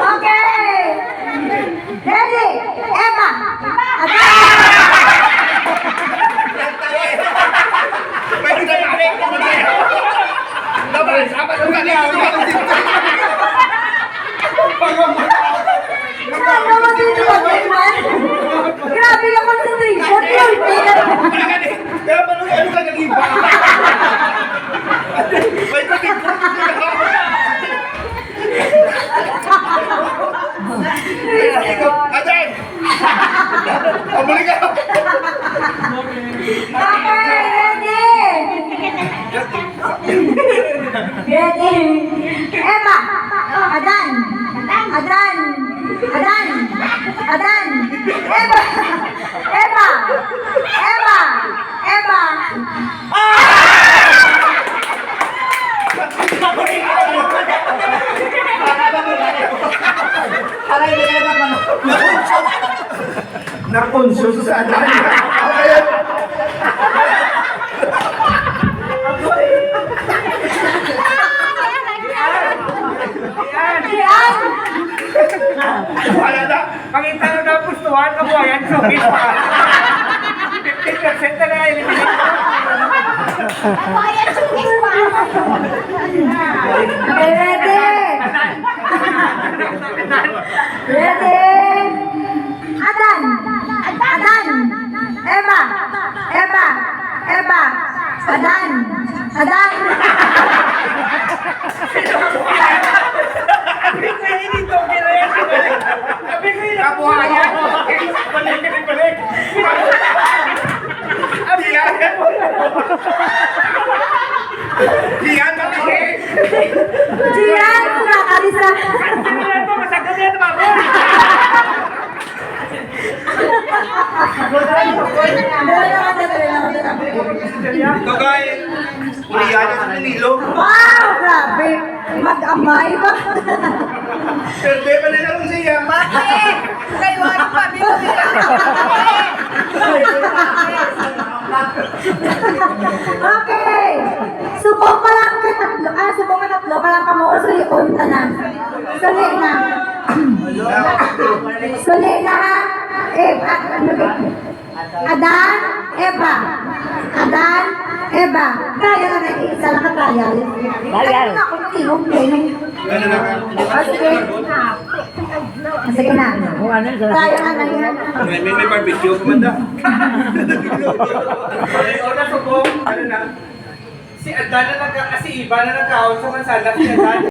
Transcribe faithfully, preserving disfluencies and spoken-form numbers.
Okay. Ready? Eva. Adan. Ano ba dito, man? Grabe ka concentration. Kaya ba nung ano ka nag-iba? May kuting-kuting. Adan! Pabalik ka! Okay, ready? Ready? Eva! Adan! Adan! Adan! Adan! Eva! Eva! Eva! Eva! Nakonsyos sa Adan. Wala na. Pangita na daw pustuhan, kabuhayan, sungit pa. Fifty percent na na eliminate. Kabuhayan, sungit pa. Okay, ready? Ready? Adan! Adan! Eva! Eva! Eva! Adan! Adan! Kabuhayan. Balik, balik, balik. Diyan. Diyan, balik. Diyan, Alisa. Diyan, masagad yan, mama. Ito, guys. Kuliana sa Manilo. Wow, grabe. Mag-amay ba? Perde pa nila kung siya. Bakit? Kayo, ano pa? Okay. Subong pa lang ka tatlo. Ah, subong ka tatlo. Pa lang ka mo. Sulion ka na. Suli na. Suli na, ha? Eh, ah, ano ba? Adan, Eva. Adan, Eva. Kaya na na isa na ka trial. Trial. Ano na ako, tingog, tingog. Ah, sige. Ah, sige na. Kaya na na yan. May, may, may barbecue, kumanda. Ay, o, nasuko. Ano na? Si Adan na nagka-, si Eva na nagkaon sa mansanas, si Adan.